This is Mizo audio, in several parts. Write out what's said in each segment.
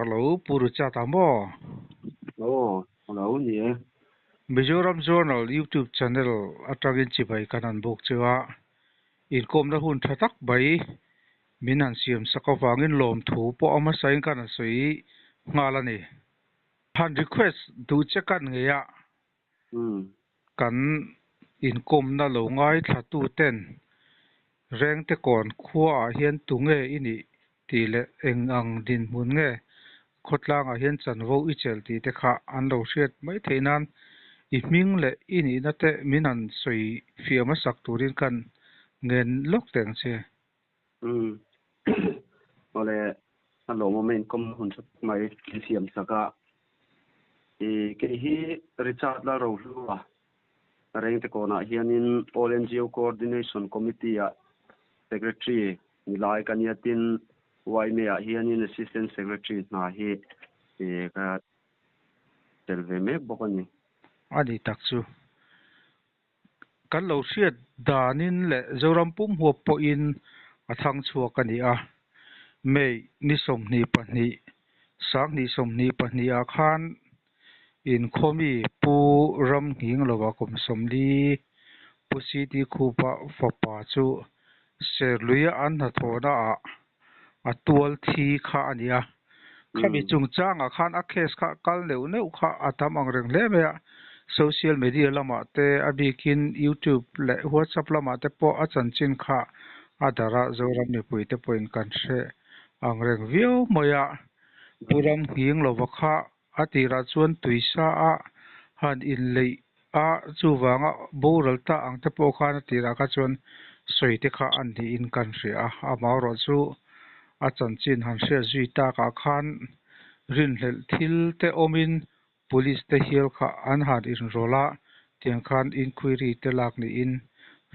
Hello, Pu Richard a maw? Aw, a lo ni e. Mizoram Journal YouTube channel atangin chibai kan han bawk che a, inkawmna hun tha tak mai min han siam sak avangin lawmthu pawh a hmasain kan han sawi nghal a ni. Han request duh che kan ngei a, kan inkawmna lo ngaithla tu ten Rengtekawn khuaah hian tunge i nih tih leh eng ang dinhmun nge khawtlangah hian chanvo i chelh tih te kha an lo hriat mai theih nan i hming leh i nihna te min han sawi fiah hmasak turin kan ngen lawk teh ang che. Umm. Awle, a lawmawm a inkawm hun tha tak mai i siam sak a. I kei hi Richard Lalrohlua Rengtekawnah hianin All NGO Coordination Committee-ah Secretary ni lai ka nia tin YMA-ah hianin Assistant Secretary hna hi ka tel ve mek bawk a ni. A ni tak chu. Kan lo hriat danin leh Zoram pum huap pawhin a thang chhuak a ni a. May ni 22, 2022 ah khan inkhawmi Pu Ram Nghing lova kum 40, Pu CT Khupa fapa chu Serluia an hnathawhna ah a tual thi kha a ni a. Khami chungchangah khan a case kha kal neuh neuh kha a tam ang reng hle mai a. Social media lamah te a bikin YouTube leh WhatsApp lamah te pawh a chanchin kha a darh a, Zoram mipui te pawhin kan hre ang reng viau mai a. Pu Ram Nghing lova kha a tirah chuan tuisa a han inleih a, chuvanga boral ta ang te pawh khan a tirah kha chuan sawi te kha a niin kan hria a, amaherawh chu a chanchin han hriat zui takah khan rinhlelh thil te awmin Police te hial kha an han inrawlh a, tiang khan inquiry te lak niin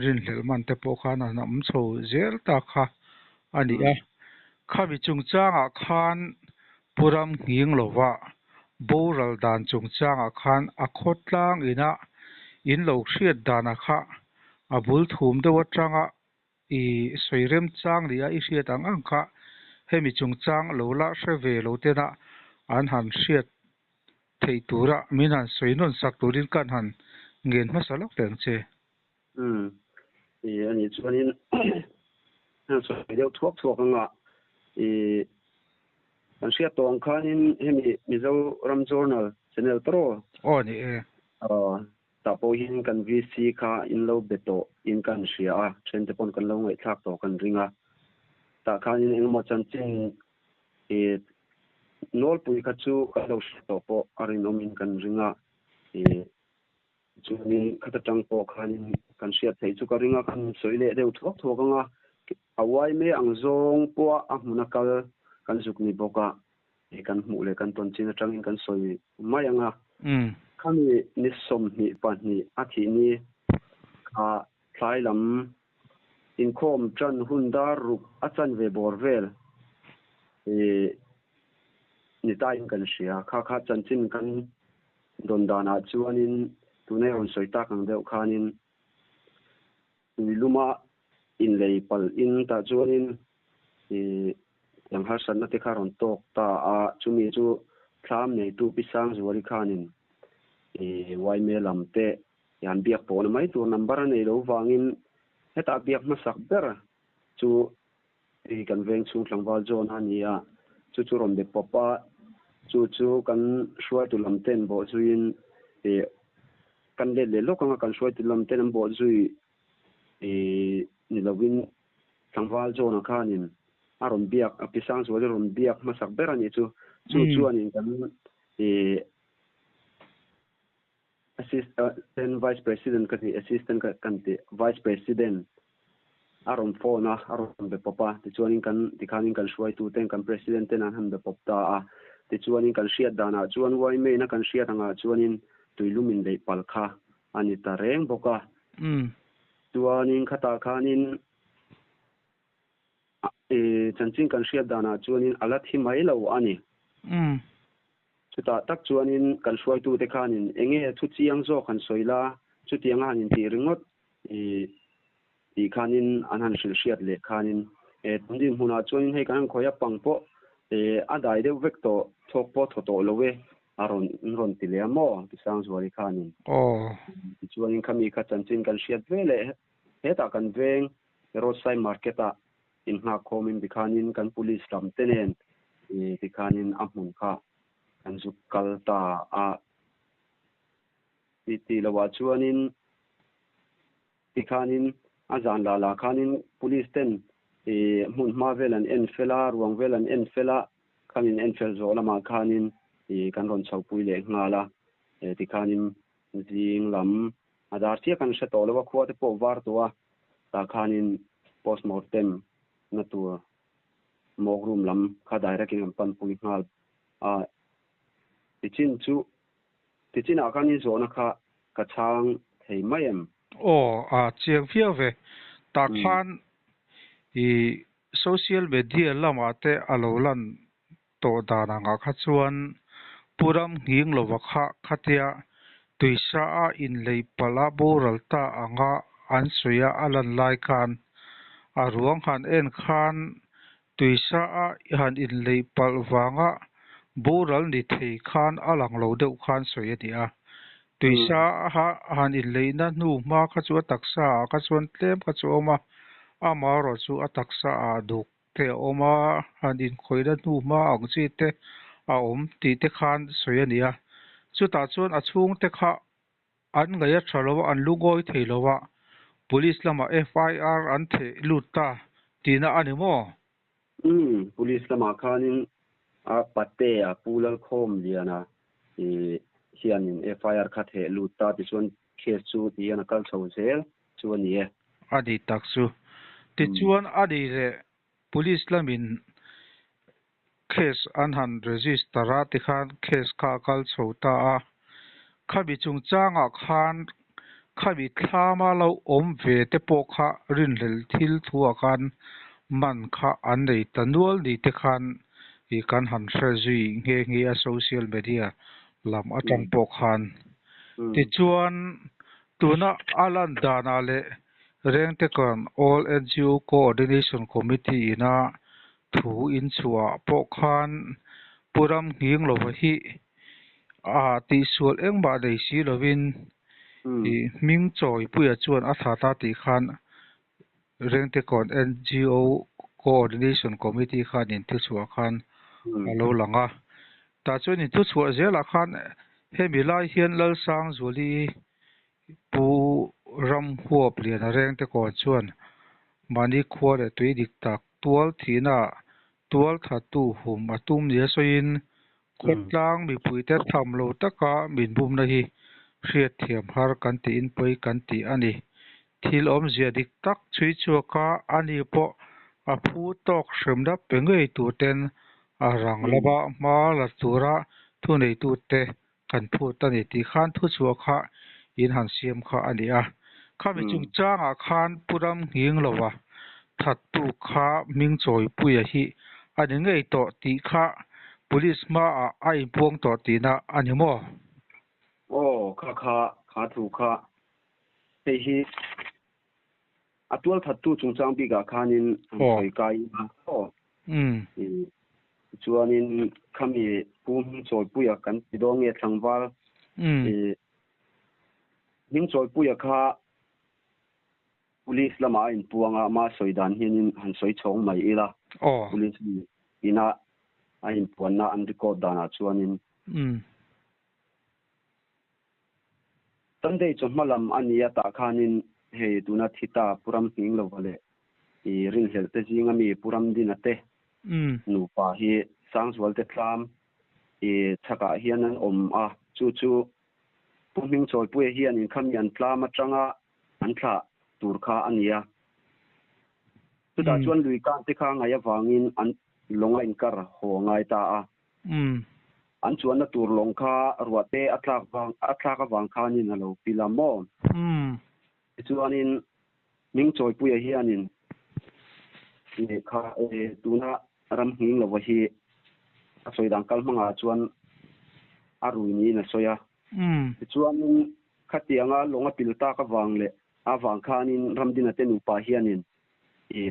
rinhlelh man te pawh khan an awm chho zel ta kha a ni a. Khami chungchangah khan Pu Ram Nghing lova boral dan chungchangah khan a khawtlang ina in lo hriat dana kha a bul thum deuh atanga i sawi remchang leh a i hriat ang ang kha hemi chungchang lo la hre ve lo tena an han hriat theih tura min han sawi nawn sak turin kan han ngen hmasa lawk teh ang che. Umm. I a nih chuanin heng sawi deuh thuak thuak anga i kan hriat tawh ang khanin hemi Mizoram Journal channel tawh. Aw ni e. Aw tah pawhin kan VC kha in lo be tawh in kan hria a, then te pawn kan lo ngaihthlak tawh kan ring a. Tah khanin engemaw chanchin i nawlpui kha chu kan lo hria tawh pawh a rinawmin kan ring a. I Chuanin khata tang pawh khanin kan hriat theih chu ka ring a, kan sawi leh deuh thuak thuak ang a, a uai mai ang zawng pawha a hmuna kal kan zuk ni bawk a, kan hmuh leh kan tawn chin atangin kan sawi mai ang a. Khami ni 22 a thih ni kha thlai lam inkhawm tan hun dar ruk a chanve bawr vel ni tain kan hria, kha kha chanchin kan Dawn danah chuanin tuna i rawn sawi tak ang deuh khanin tui luma inlei palh in tah chuanin i tiang harsatna te kha rawn tawk ta a, chumi chu thlam neitu Pi Sangzuali khanin i Waime lam te i han biak pawhna mai tur number a nei lo vangin hetah biak hmasak ber chu i kan veng chhung tlangval John a ni a, chu chu rawn be pawp a, chu chu kan hruaitu lam ten bawh zuiin i kan let leh lawk anga kan hruaitu lam ten an bawh zui i ni lovin tlangval John-a khanin a rawn biak, a pi Sangzuali rawn biak hmasak ber a nih chu, chu chuanin kan i Assistant Vice President ka ti, Assistant ka kan ti, Vice President a rawn phone a, a rawn be pawp a, tichuanin kan tikhanin kan hruaitu ten kan President ten an han be pawp ta a, tichuanin kan hriat danah chuan YMA-na kan hriat angah chuanin tuilum inleih pal kha a ni ta reng bawk a. Chuanin khatah khanin chanchin kan hriat danah chuanin a la thi mai lo a ni. Chutah tak chuanin kan hruaitute khanin eng nge thu chiang zawk han sawi la, chutianga han intih ringawt i tih khanin an han hrilh hriat leh khanin e tun dinhmunah chuanin hei kan han khawi a pang pawh e a dai deuh vek tawh. Thawk pawh thaw tawh lo e, a rawn in rawn ti leh a maw? Ti Sangzuali khanin. Aw. Tichuanin khami kha chanchin kan hriat ve leh hetah kan veng roadside market ah innghak khawmin tikhanin kan police lam te nen tikhanin a hmun kha kan zuk kal ta a. Ti tih lohah chuanin Tikhanin a zan lah lah khanin police ten ih hmun hma vel an en fel a, ruang vel an en fel a, khanin en fel zawh lamah khanin ih kan rawn chhopui leh nghal a, tikhanin zing lam a dar chiah kan hre tawh lo a, khua te pawh var tawh a, tah khanin postmortem na tur morgue room lam kha direct in kan panpui nghal a, tichin chu Tichinah khan i zawhna kha ka chhang thei mai em? Aw, a chiang viau ve. Tah khan i social media lamah te a lo lan tawh dan angah kha chuan Pu Ram Nghing lova kha khatia tuisa a inlei palh a boral ta anga an sawi a a lan lai khan a ruang han en khan Tuisa a han inleih palh vanga boral ni thei khan a lang lo deuh khan sawi a ni a. Tuisa a han inleihna hnu hma kha chu a taksa ah kha chuan tlem kha chu a awm a, amaherawh chu a taksa ah duk te a awm a, han inkhawihna hnu hma ang chi te a awm tih te khan sawi a ni a. Chutah chuan a chhungte kha an ngaih a tha lo a, an lungawi thei lo a, Police lamah FIR an theh lut ta tihna a ni maw? Umm, Police lamah khanin a pate a Pu Lalkhawmliana hianin FIR kha theh lut ta tichuan case chu tihian a kal chho zel chu a ni e. A ni tak chu. Tichuan a ni leh Police lamin case an han register a tikhan case kha a kal chho ta a, khami chungchangah khan khami thlama lo awm ve te pawh kha rinhlelh thil thuah khan man kha an nei ta nual ni te khan ih kan han hre zui nghe nghe a social media lam atang pawh khan. Tichuan tuna a lan danah leh Rengtekawn All NGO Coordination Committee ina Thu inchhuah pawh khan Pu Ram Nghing lova hi a tihsual engmah nei si lovin ih hming chawipuia chuan a tha ta tih khan Rengtekawn NGO Coordination Committee khan inthuchhuah khan a lo lang a. Tah chuan inthuchhuah zelah khan hemi lai hian Lalsangzuali Pu Ramhuap Liana Rengtekawn chuan mahni khua leh tui dik tak tual thihna tual thattu hum a tum nia sawiin khawtlang mipuite tham lo taka min bumna hi hriatthiam har kan tiin pawi kan ti a ni. Thil awmzia dik tak chhui chhuaka ani pawh a phu tawk hremna pe ngei turten a rang lama hma la tura thuneitute Kan phut a ni tih khan thuchhuah kha in han siam kha a ni a. Khami chungchangah khan Pu Ram Nghing lova thattu kha hming chawipuia hi a ni ngei tawh tih kha Police hmaah a inpuang tawh tihna a ni maw? Aw, kha kha, kha thu kha hei hi a tual thattu chungchang bikah khanin han sawi kai a aw. Tichuanin khami Pu Hmingchawipuia kan ti dawn nge tlangval Hmingchawipuia kha Police lamah a inpuang a, ama sawi dan hianin han sawi chhawng mai ila. Police ina a inpuanna an record danah chuanin Sunday chawhma lam a nia tah khanin hei tuna thi ta Pu Ram Nghing lova leh i rinhlelh te zinga mi Pu Ram Dina te nupa hi Sangzual te tlam i chhakah hian an awm a, chu chu Pu Hmingchawipuia hian inkhami an tlam atanga an thlah tur kha a nia. Chutah chuan lui kan te kha ngaih avangin an lawng a inkar haw ngai ta a. An chuanna tur lawng kha ruahte a tlak vang a tlak avang khanin a lo pil a maw? Tichuanin Hmingchawipuia hianin lehkha tuna ram nghing lova hi a sawi dan kal hmangah chuan a rui niin a sawi a. Tichuanin khatianga lawng a pil tak avang leh avang khanin Ramdina te nupa hianin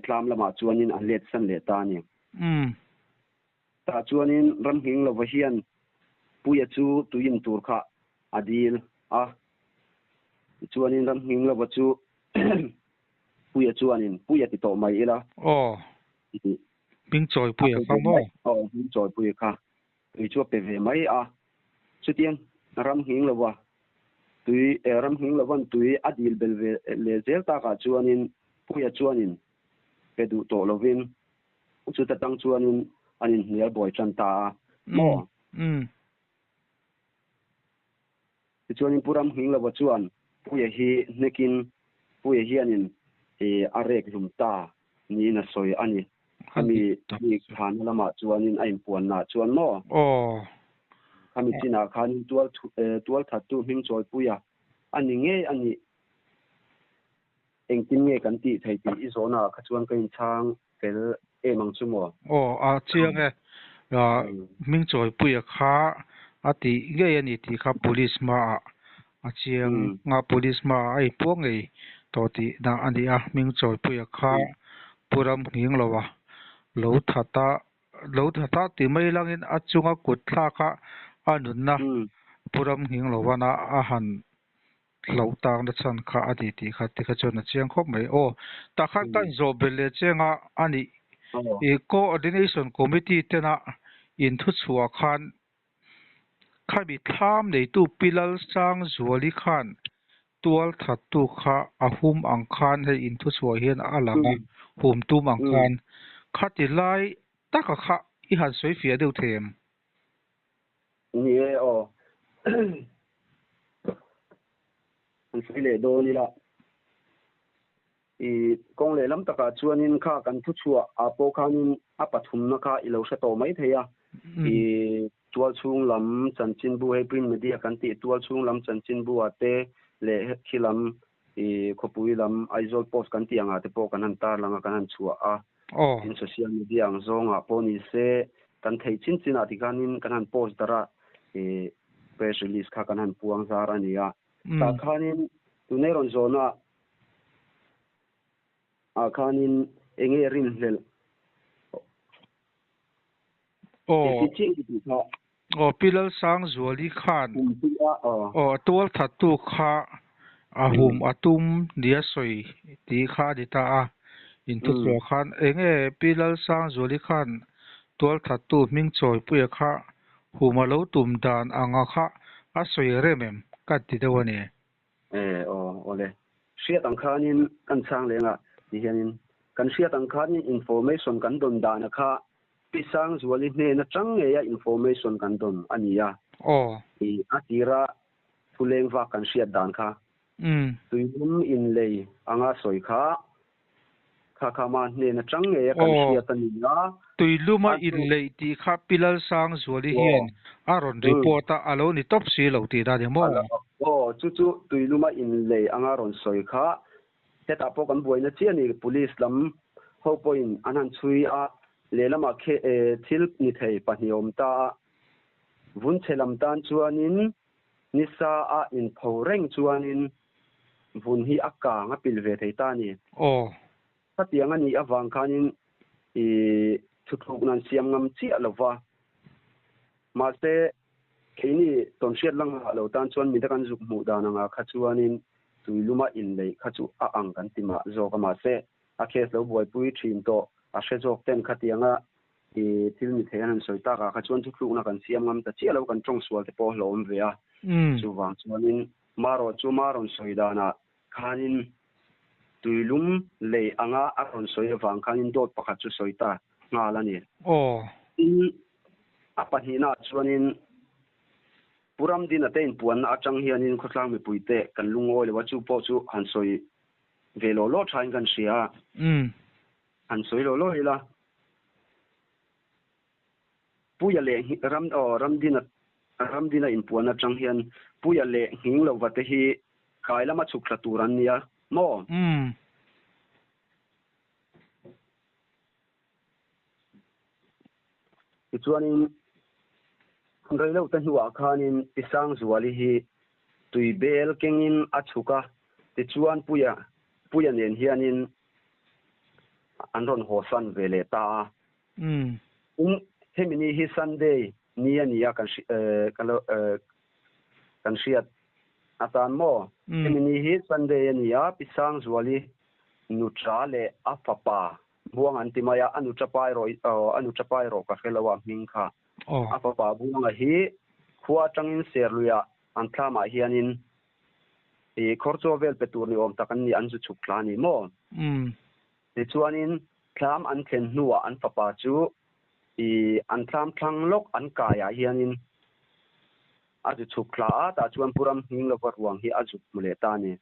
tlam lamah chuanin an let san leh ta a ni. Tah chuanin ramhing lova hian Puia chu tui in tur kha a dil a. Tichuanin ramhing lova chu Puia chuanin Puia ti tawh mai ila. Aw. Hmingchawi Puia kha maw? Aw, Hmingchawi Puia kha. Tui chu a pe ve mai a. Chutiang ramhing lova tui, ramhing lovan tui a dil bel ve leh zel takah chuanin Puia chuanin pe duh tawh lovin chuta tang chuanin an inhnial buai tan ta a maw? Tichuanin Pu Ramhing lova chuan Puia hi hnekin Puia hianin a rek hlum ta niin a sawi a ni. Khami bik thana lamah chuanin a inpuannaah chuan maw? Khami chinah khanin tualthattu hmingchawi Puia a ni ngei a nih. Engtin nge kan tih thei tih i zawhnaah kha chuan ka inchhang fel em ang chu maw? Aw, a chiang e. Hmingchawi Puia kha a tih ngei a ni tih kha Police hmaah a chiang a, Police hmaah a inpuang ngei tawh tihna a ni a. Hmingchawi Puia kha Pu Ramnghing loa lo that a, lo that a tih mai langin a chunga kut thlak a a nunna Pu Ramnghing loana a han Hlauh takna chhan kha a ni tih kha tikha chuan a chiang khawp mai. Aw, tah khan ka inzawh belh leh chiang a, a nih i Coordination Committee tena inthuchhuah khan khami thlam neitu Pi Lalsangzuali khan tualthattu kha a hum ang khan hei inthuchhuah hian a lang a, hum tum ang khan khati lai taka kha i han sawi fiah deuh thei em? Ni e aw. An sawi leh dawn ila. I kawng lehlam takah chuanin kha kan thuchhuah ah pawh khanin a pathumna kha i lo hre tawh mai thei a. I tualchhung lam chanchinbu hei print media kan tih tualchhung lam chanchinbu ah te leh khi lam i khawpui lam Aizawl post kan tih angah te pawh kan han tarlang a kan han chhuah a. Tin social media ang zawngah pawh ni se kan theih chin chinah tikhanin kan han post darh a i press release kha kan han puang zar a ni a. Tah khanin tunei rawn zawhna ah khanin eng nge rinhlelh Engti chiah i tih kha? Aw, Pi Lalsangzuali khan aw tualthattu kha a hum a tum nia sawi tih kha a ni ta a. Inthuchhuah khan enge Pi Lalsangzuali khan tualthattu hmingchawipuia kha hum a lo tum dan anga kha a sawi rem em ka ti deuh a ni. E aw awle. Hriat ang khanin kan chhang leng a ti hianin kan hriat ang khanin information kan dawn dana kha Pi Sangzuali hnen atang ngeia information kan dawn a ni a. Aw. I a tira thuleng vak kan hriat dan kha. Tuilum inlei anga sawi kha kha kha ma hnen atang ngeia kan hriat a ni a. Tuiluma inleih tih kha Pi Lalsangzuali hian a rawn report a, a lo ni tawp si lo tih dan i maw? Aw, chu chu tuiluma inlei anga rawn sawi kha Hetah pawh kan buaina chiah a ni, Police lam ho pawhin an han chhui a, lehlamah khe thil ni thei pahnih a awm ta a, vunchhe lam tan chuanin nisa a inpho reng chuanin vun hi a kang a pil ve thei ta a ni. Aw. Khatiang a nih avang khanin i thuthlukna an siam ngam chiah lo va, mahse keini tawnhriat lang ah lo tan chuan mida kan zuk hmuh dan anga kha chuanin Tuiluma inleih kha chu a ang kan ti mah zawk a, mahse a case lo buaipui thin tawh a hre zawk ten khatianga i thil ni thei an han sawi takah kha chuan thuthlukna kan siam ngam ta chiah lo, kan tawng sual te pawh a hlawm ve a. Chuvang chuanin marawh chu ma rawn sawi danah khanin tuilum lei anga a rawn sawi avang khanin dawt pakhat chu sawi ta nghal a ni. Tin, a pahnihnaah chuanin Pu Ramdina te inpuanna atang hianin khawtlang mipuite kan lungawi lo a, chu pawh chu han sawi ve law law thain kan hria a, han sawi law law ila. Puia leh Ram aw Ramdina Ramdina inpuanna atang hian Puia leh Nghinglova te hi kai lama chhuk thla tur an nia maw? Tichuanin rei lo te hnuah khanin Pi Sangzuali hi tui bel kengin a chhuk a, tichuan Puia Puia nen hianin an rawn haw san ve leh ta a. Tin, Hemi ni hi Sunday ni a ni a kan kan lo kan hriat atan maw? Hemi ni hi Sunday a ni a, Pi Sangzuali nuṭa leh a fapa Buanga an ti mai a, a nuṭa pa erawh a nuṭa pa erawh ka hre lo a hming kha. A fapa Buanga hi khua atangin Serluiah an thlamah hianin i khawr chaw vel pe tur ni awm tak an ni, an zu chhuk thla a ni maw? Tichuanin thlam an thlen hnuah an fapa chu i an thlam thlang lawk an kaiah hianin a zu chhuk thla a, tah chuan Pu Ramhning lova ruang hi a zuk hmu leh ta a ni.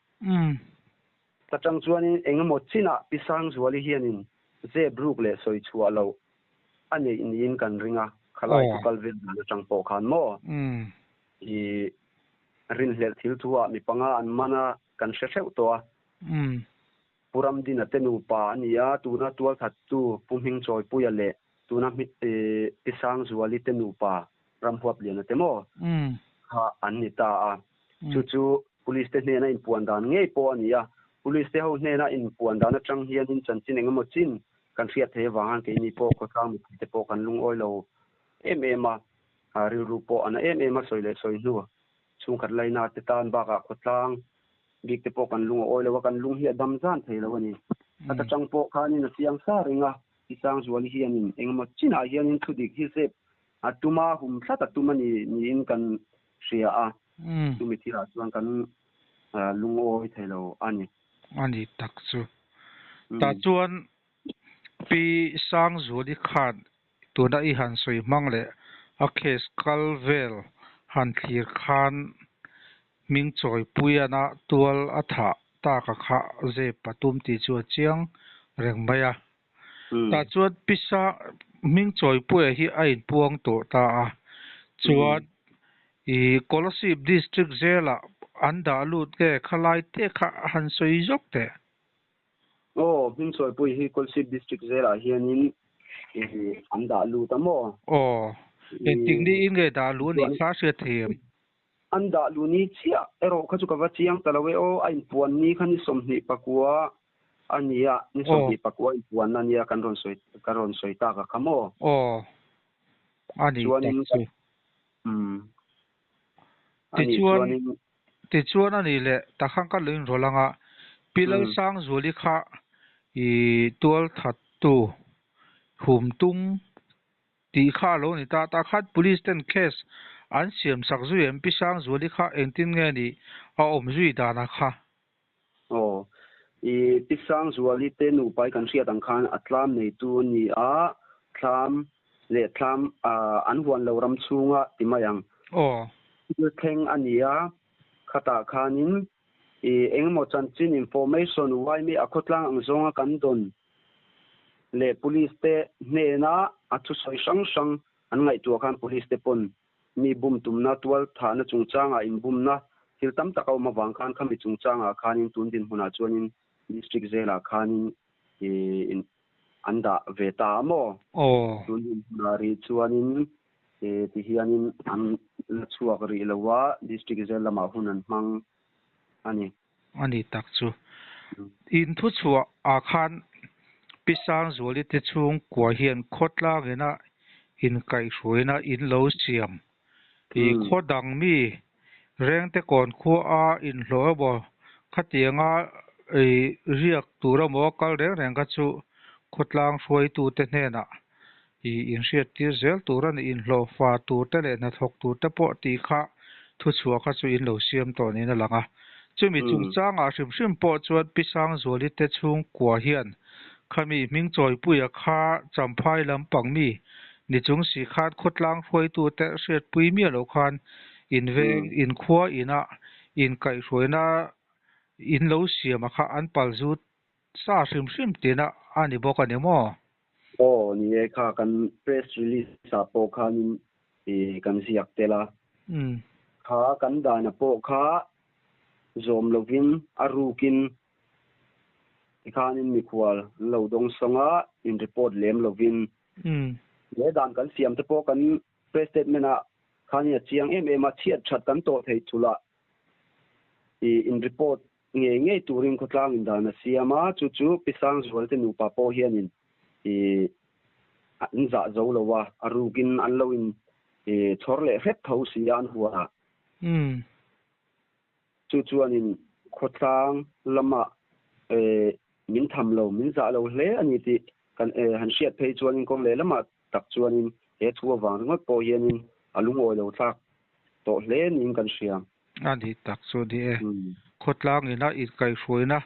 Ta tang chuanin eng emaw chinah Pi Sangzuali hianin zep ruk leh sawi chhuah loh a neih niin kan ring a, khalai thu kal vel dan atang pawh khan maw i rinhlelh thil thu ah mi panga an man a kan hre hreuh tawh a. Pu Ramdina te nupa a ni a, tuna tualthattu Pu Hmingchawipuia leh tuna Pi Sangzuali te nupa Ramhuapliana te maw kha an ni ta a. Chu chu Police te hnena inpuan dan ngei pawh a ni a, Police te ho hnena inpuan dan atang hianin chanchin eng emaw chin kan hriat thei avang khan keini pawh khawtlang mipui te pawh kan lungawi lo em em a, rilru pawh a na em em a sawi leh sawi hnu chhungkhat laina te tan bakah khawtlang bik te pawh kan lung a awi lo a, kan lung hi a dam zan thei lo a ni. Khat atang pawh khanin a chiang sa reng a, I Sangzuali hianin engemaw chinah hianin thudik hi zep a tum a, hum thlat a tum a ni niin kan hria a, chumi thilah chuan kan lungawi thei lo a ni. A ni tak chu. Tah chuan Pi Sangzuali khan tuna i han sawi hmang leh a case kal vel han thlir khan Hming chawipuiana tual a thah tak a kha zep a tum tih chu a chiang reng mai a. Tah chuan pisa hming chawipuia hi a inpuang tawh ta a. Chuan i Kolasib District Jail-ah an dah lut nge khalai te kha han sawi zawk teh. Aw, hming chawipui hi Kolasib District Jail-ah hianin an dah lut a maw? Aw, engtik niin nge dah luh a nih kha hriat thei em? An dah luh ni chiah erawh kha chu ka va chiang ta lo e aw, a inpuan ni kha ni 24 a nia, ni 24 inpuanna a nia kan rawn sawi ka rawn sawi tak a kha maw? Aw, a ni tak chu. Umm, a nih chuanin. Tichuan a nih leh takhan ka lo inrawlh anga Pi Lalsangzuali kha i tualthattu hum tum Tih kha a lo ni ta. Tah khan Police ten case an siam sak zui em? Pi Sangzuali kha engtin nge nih a awm zui dan a kha? Aw. I Pi Sangzuali te nupa i kan hriat ang khan a tlam neitu a ni a, thlam leh thlam an huan lo ram chhunga ti mai ang. Aw. Thil thleng a ni a, khatah khanin i engemaw chanchin information uaimi a khawtlang ang zawnga kan dawn leh Police te hnena a thusawi hrang hrang an ngaihtuah khan Police te pawn mi bum tumna, tual thahna chungchangah inbumna thil tam tak a awm avang khan khami chungchangah khanin tun dinhmunah chuanin District Jail-ah khanin in an dah ve ta a maw? Tun dinhmunah rih chuanin ti hianin an la chhuak rih lo a, District Jail lamah hun an hmang a ni. A ni tak chu. In thuchhuah ah khan Pi Sangzuali te chhungkua hian khawtlang ina inkaihhruaina in lo siam. I khaw dang mi rengte kawn khua a inhlawh emaw khatianga i riak tur emaw kal reng reng kha chu khawtlang hruaitute hnenah i inhriattir zel tur a ni. Inhlawhfa turte leh hnathawk turte pawh tih kha thuchhuah kha chu in lo siam tawh niin a lang a. Chumi chungchangah hrim hrim pawh chuan Pi Sangzuali te chhungkua hian khami hming chawipuia kha Champhai lampang mi ni chung si khan khawtlang hruaitute hriatpui miah lo khan inveng inkhua inah inkaihhruaina in lo siama kha an palzut Sa hrim hrim tina a ni bawk a ni maw? Aw, ni e, kha kan press release ah pawh khanin i kan ziak tel a. Kha kan dana pawh kha zawm lovin a rukin tikhanin mikhual an lo dawng sawng a, in report lem lovin. He dan kan siam te pawh kan press statement ah khanin a chiang em em a, chhiat that kan tawh thei thulh ah i in report Ngei ngei turin khawtlang indan a siam a, chu chu Pi Sangzualte nupa pawh hianin i an zah zo lo a, a rukin an lo in chhawr leh hrep tho si a an huanah. Chu chuanin khawtlang lamah min tham lo, min zah lo hle a ni tih kan han hriat phei chuanin kawng leh lamah tak chuanin he thu avang ringawt pawh hianin a lungawi lo thlak tawh hle niin kan hria. A ni tak chu a ni e. Khawtlang ina inkaihhruaina,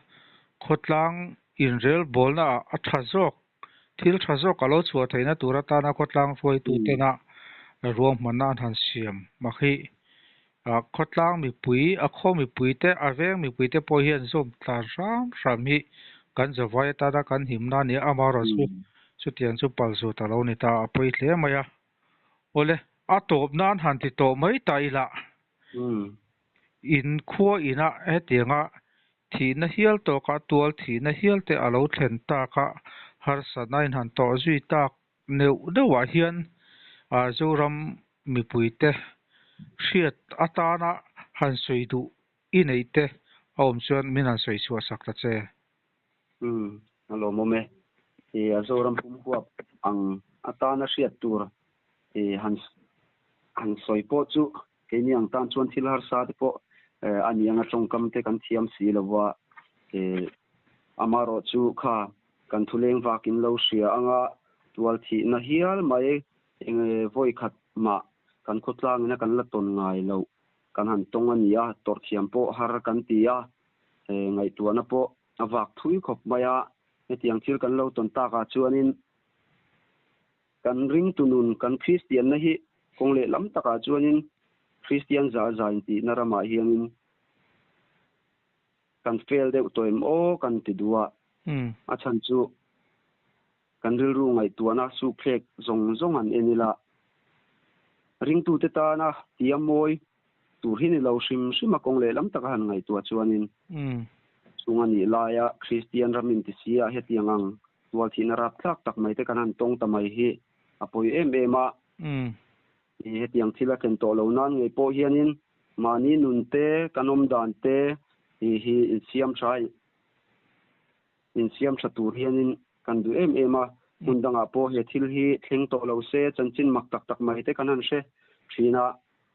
khawtlang inrelbawlna ah a tha zawk, thil tha zawk a lo chhuah theihna tur atana khawtlang hruaitu tena ruahmanna an han siam mak hi khawtlang mipui, a khaw mipui te, a veng mipui te pawh hian zawm tlan hram hram hi kan zavai atana kan himna a ni a, amaherawhchu chutiang chu palzut a lo ni ta, a pawi hle mai a. Awle, a tawp nan han ti tawh mai ta ila, in khua ina hetianga thihna hial tawka tual thihna hial te a lo thlen taka harsatna in han tawh zui tak neuh neuhah hian Zoram mipuite hriat atana han sawi duh i neih te a awm chuan min han sawi chhuah sak ta che. Umm, a lawmawm e. I a Zoram pum huap ang atana hriat tur i han han sawi pawh chu keini ang tan chuan thil harsa te pawh a ni anga tawngkam te kan thiam si lo va. I amarawh chu kha kan thuleng vakin lo hria anga tual thihna hial mai eng vawi khat mah kan khawtlangin a kan la tawn ngai loh kan han tawng a ni a, tawrh thiam pawh har kan ti a, ngaihtuahna pawh a vak thui khawp mai a, hetiang thil kan lo tawn takah chuanin kan ringtu nun, kan Kristianna hi kawng leh lam takah chuanin Kristian za za intihna ramah hianin kan fail deuh tawh em aw kan ti duh a, a chhan chu kan rilru ngaihtuahna sukthlek zawng zawng an en ila, ringtute tana tia mawi tur hi ni lo hrim hrim a kawng lehlam taka han ngaihtuah chuanin chung a nih laia Kristian ram intisia hetiang ang tualthihna rapthlak tak mai te kan han tawng ta mai hi a pawi em em a. Hetiang thil a thlen tawh lo nan ngei pawh hianin mahni nun te, kan awm dan te hi insiam tha Insiam tha tur hianin kan duh em em a, hmun dangah pawh he thil hi thleng tawh lo se, chanchin mak tak tak mai te kan han hre thin a,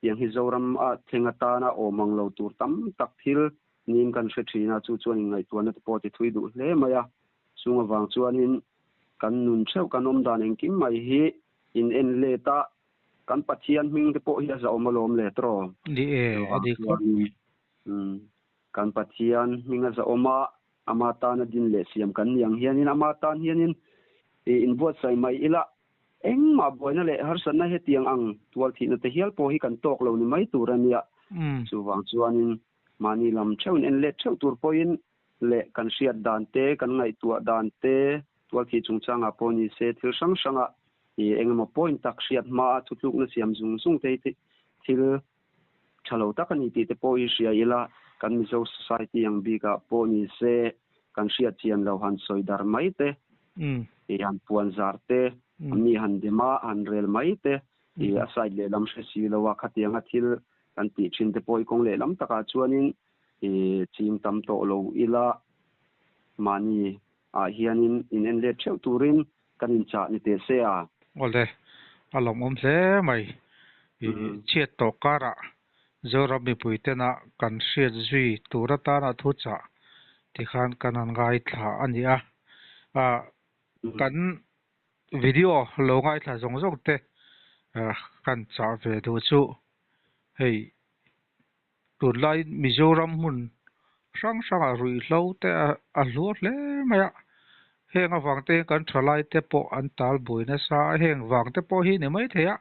tiang hi Zoram a thleng atana awm ang lo tur tam tak thil niin kan hre thin a, chu chuan inngaihtuahna te pawh a ti thui duh hle mai a, chung avang chuanin kan nun theuh kan awm dan engkim mai hi in en let a, kan Pathian hming te pawh hi a zahawm alawm le tawh. Ni e, a dik khawp mai. Kan Pathian hming a zahawm a, ama tana din leh siam kan ni ang hianin ama tan hianin inbuatsaih mai ila, engmah buaina leh harsatna hetiang ang tualthihna te hial pawh hi kan tawk lo ni mai tur a nia. Chuvang chuanin mahni lam theuhin en let theuh tur pawhin leh kan hriat dan te, kan ngaihtuah dan te, tualthih chungchangah pawh ni se thil hrang hrangah engemaw point tak hriat hmaa thutlukna siam zung zung te hi thil tha lo tak a ni tih te pawh hi hria ila, kan Mizo society ang bikah pawh ni se kan hriat chian lo han sawi dar mai te, i han puan zar te, mi han dem a, han rel mai te, i a side lehlam hre si lo a, khatianga thil kan tih thin te pawh hi kawng lehlam takah chuanin i ching tam tawh lo ila, mahni ah hianin in en let theuh turin kan inchah ni teh se a. Awle, a lawmawm hle mai. I chhiat tawh karah Zoram mipui tena kan hriat zui tur atana thu chah tikhan kan han ngaithla a ni a. Kan video lo ngaithla zawng zawng te kan chah ve duh chu hei Tunlai Mizoram hmun hrang hrangah ruihhlo te a hluar hle mai a, heng avang te hian kan thalai te pawh an tal buai nasa a, heng vang te pawh hi ni mai thei a,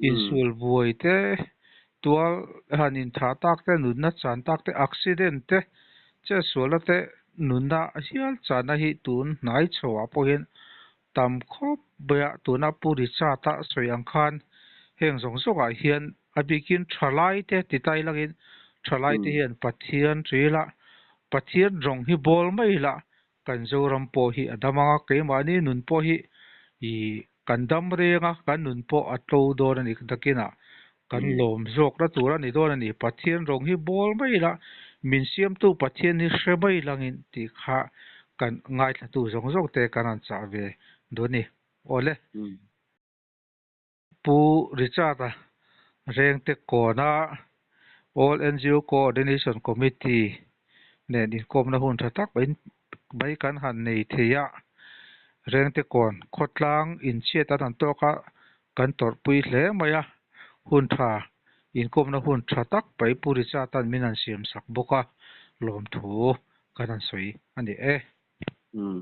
insual buai te, tual han inthah tak te, nunna chan tak te, accident te, chetsualna te, nunna hial channa hi tun hnai chhoah pawh hian tam khawp mai a, tuna Pu Richard-a sawi ang khan heng zawng zawngah hian a bikin thalai te ti tai langin thalai te hian Pathian ṭila Pathian rawng hi bawl mai ila kan Zoram pawh hi a dam ang a, keimahni nun pawh hi i kan dam reng a, kan nun pawh a tlo dawn a ni takinah kan lawm zawkna tur a ni dawn a ni. Pathian rawng hi bawl mai ila min siamtu Pathian hi hre mai langin tih kha kan ngaithlatu zawng zawng te kan han chah ve dawn a ni. Awle, Pu Richard-a Rengte kawna All NGO Coordination Committee nen inkawmna hun tha tak mai kan han nei thei a. Rengte kawn khawtlang inchhiat an han tawk a, kan tawrhpui hle mai a. Hun tha, inkawmna hun tha tak mai Pu Richard-a'n min han siamsak bawk a, lawmthu kan han sawi a ni e. Umm.